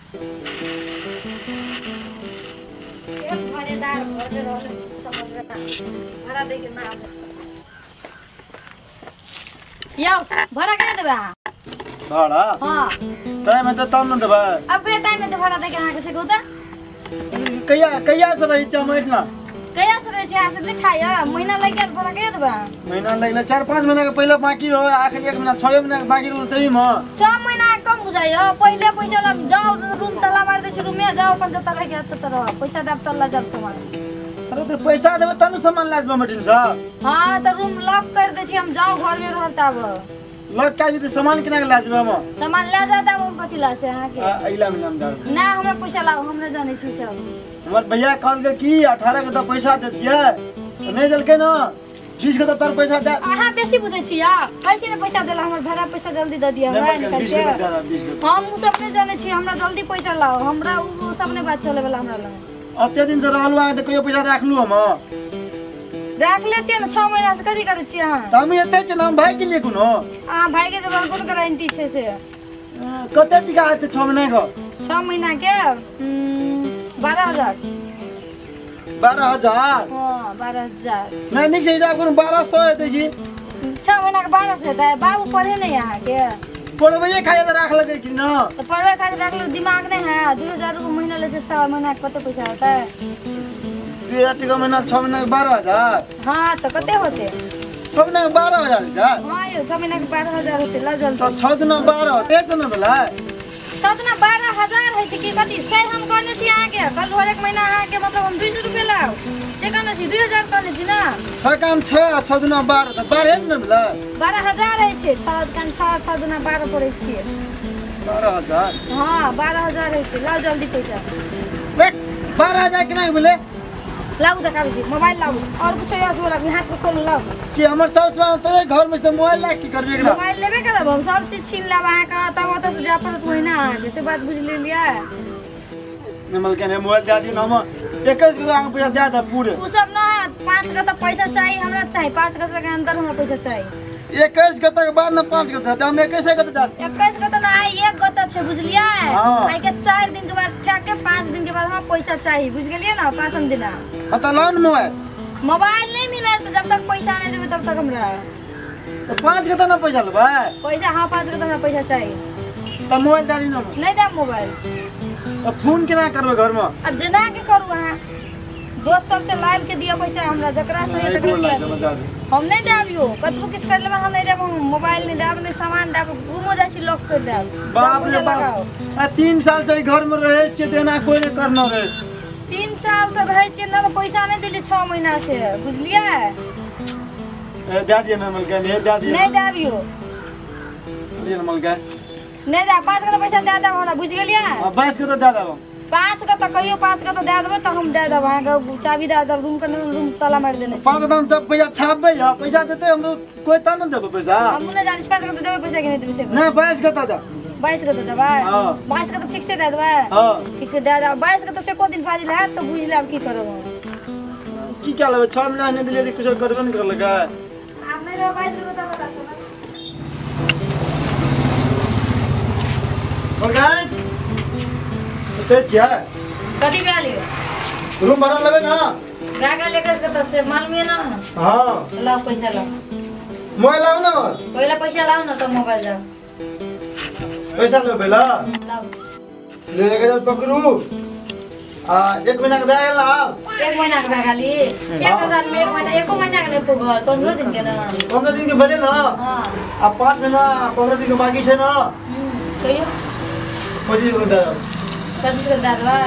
एक भाड़ेदार घर में रहले समझ में ना भाड़ा दे के ना यौ भाड़ा के देबे अहाँ भाड़ा। हां टाइम है त तब न देबै। अब के टाइम में भाड़ा दे के अहाँ के से कहू त कहिया कहिया से रही छ महीना कहिया से रही छ से दिखाय महीना लागि गेल भाड़ा के देबे। महीना लगले 4-5 महीना के पहिले बाकी रहो आखिर 1 महीना 6 महीना के बाकी रहल तही में 6 महीना कम बुझाय पहिले पैसा ला जाओ रूम ताला मार दे छी रूम में जाओ अपन जत रह के तत रह पैसा देब त ला जाब सामान। अरे तो पैसा देबे तब न सामान ला जब मटिन साहब। हां त रूम लॉक कर दे छी हम जाओ घर में रहल तब लॉक कर दी त सामान केना के ला जब हम सामान ला जाता हम कथि ला से अहाँ के अइला महीना में दे ना हमरा पैसा लाओ हम न जानै छी सब। हमर भैया कहल के की 18 के त पैसा देतियै नहीं देलकै न 20 के त तोर पैसा दे। अहाँ बेसी बुझै छी या कैसे ने पैसा देला हमर भाड़ा पैसा जल्दी दे दिया हमरा निकल के हम उ सब नहीं जानै छी हमरा जल्दी पैसा लाओ हमरा उ सब ने बात चले वाला हमरा लग। अते दिन से रहलु अहाँ त कहियो पैसा राखलु हम राख ले छियै न 6 महीना से कथी करै छियै अहाँ त हम एते छी न हम भाई के लिए कोनो अहाँ भाई के जब कोन गारंटी छै से कते टका हेतै 6 महीना के 6 महीना के 12,000 12,000। हां 12,000 नहीं निक से हिसाब करू 1200 हेतै की 6 महीना के 1200 हेतै। बाबू पढ़े नहीं अहाँ के पढ़बै खातिर त राख लगे कि न त पढ़बै खातिर राख ले दिमाग नहीं है 2000 रुपया महीना ले से 6 महीना के कते पैसा हेतै 2000 टका महीना 6 महीना के 12,000। हां त कते होते 6 महीना के 12,000 जा। हां यो 6 महीना के 12,000 होते ला जल्दी त 6 दिन 12 होते न भेलै 6 दिन 12,000 है छै की कथि से हम कहने छी अहाँ के कल हर एक महीना अहाँ के मतलब हम 200 रुपया लाओ से कहने छी 2000 कहने छी ना 6 काम 6 6 दिन 12 त 12 न भेलै 12,000 है छै 6 काम 6 6 दिन 12 पड़ै छी 12,000। हां 12,000 है छै लाओ जल्दी पैसा 12,000 केना भेलै लाओ देखाबै छी मोबाइल लाओ और कुछ यस वाला हाथ के खोलू लाओ कि हमर सब सामान तोरे घर में से मोबाइल ला की करबे एकरा मोबाइल लेबे करब हम सब चीज छीन लेब अहाँ के तब ओतऽ से जा पड़त महीना अहाँ के से बात बुझ लेलियै नमल के ने मोबाइल दे दियो न हम 21 के अहाँ पैसा दे दे पूरे उ सब न है 5 के त पैसा चाहिए हमरा चाहिए 5 के के अंदर हमरा पैसा चाहिए 21 के तक बाद न 5 के त हम 21 के दे 21 के त न आइ 1 के त छै बुझलियै आइ के 4 दिन के बाद ठा के 5 दिन के बाद हमरा पैसा चाहिए बुझ गेलियै न 5 दिन। हां त लाउ न मोबाइल मोबाइल नहीं मिलत जब तक पैसा नहीं देबे तब तक हमरा त 5 के त न पैसा लेबै पैसा। हां 5 के त हमरा पैसा चाहिए त मोबाइल दे दी न नहीं देब मोबाइल त फोन केना करबै घर में अब जना के करू अहाँ दोस्त सबसे लाइव के दिया पैसा हमरा जकरा से तकरा से हम नहीं देब यो कतबो किछ कर लेबै हम नहीं देब हम मोबाइल नहीं देब नहीं सामान देब रूमो जाइ छी लॉक कर देब। बाप रे बाप आ 3 साल से घर में रहै छियै तेना कोई नहीं करना रहे 3 साल से रहै छियै न पैसा नहीं देली 6 महीना से बुझलियै ए दे दिय न मलका ए दे दिय नहीं देब यो दिय न मलका नहीं दे 5 के पैसा दे देब हमरा बुझ गेलियै। हां 22 के त दे देब 5 के त कहियो 5 के त दे देबै त हम दे देब अहाँ के चाबी दे देब रूम के रूम ताला मारि देने छी 5 के त हम सब पैसा छापबै ह पैसा देतै हमरो कोई त न देबै पैसा हम न जानै छी 5 के त देबै पैसा कि नहीं देबै से नहीं 22 के त दे 22 के त देबै 22 के त फिक्स दे देबै। हां ठीक से दे देब 22 के त से एको दिन फाजिल हैत त बुझ लेब की करब हम की क्या लेबै 6 महीना नहीं देलियै कुछ करबे न करलकै आब नहीं देबै 22 के त बता मलकान कते छियै कथी भेल यो रूम भाड़ा लेबै न भए गेल 21 के त से मालूम ये न। हां लाओ पैसा लाओ मोबाइल लाओ न पहिला पैसा लाओ न त मोबाइल जाओ पैसा लो पहिला लाओ ले 1000 पकड़ू आ 1 महीना के भए गेल आब 1 महीना के भए गेल 1000 में 1 महीना एको महीना के नहीं पुगल 15 दिन के न 15 दिन के भेलै न। हां आ 5 महीना 15 दिन के बाकी छै न कहियो 25 के दे 25 के दे देबै।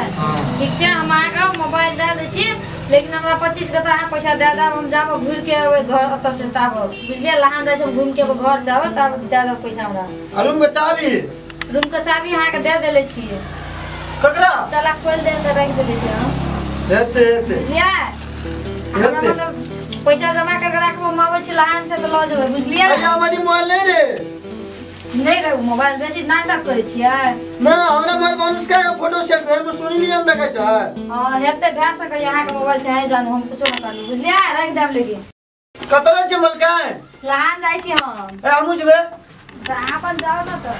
ठीक छै हम अहाँके मोबाइल दे दै छी लेकिन हमरा 25 के त अहाँ पैसा दे देब हम जाब घुरि के अबै घर ओतऽ से तब बुझलियै लहान जाइ छै हम घुमि के अबै घर जाब तब दे देब पैसा हमरा। आ रूम के चाबी रूम के चाबी अहाँके दे देले छियै ककरा ताला खोलि दे के राखि देले छियै हम हेतै हेतै बुझलियै हमरा मतलब पैसा जमा करके राखबो हम अबै छी लहान से तऽ लऽ जेबै बुझलियै। अच्छा हमारी मोबाइल नहीं रे नहीं रे मोबाइल बेसी नाटक करै छियै ना हमरा मोबाइल में अनुष्का के फोटो सेट रहे हम सुनी लियै हम देखै छै। हां हेतै भए सकैए अहाँ के मोबाइल छै जानू हम कुछो न करलु बुझलियै राखि देब लेकिन। कतऽ जाइ छै मलकान लहान जाइ छी हम। ए हमहूँ जेबै तऽ अहाँ अपन जाउ न तऽ।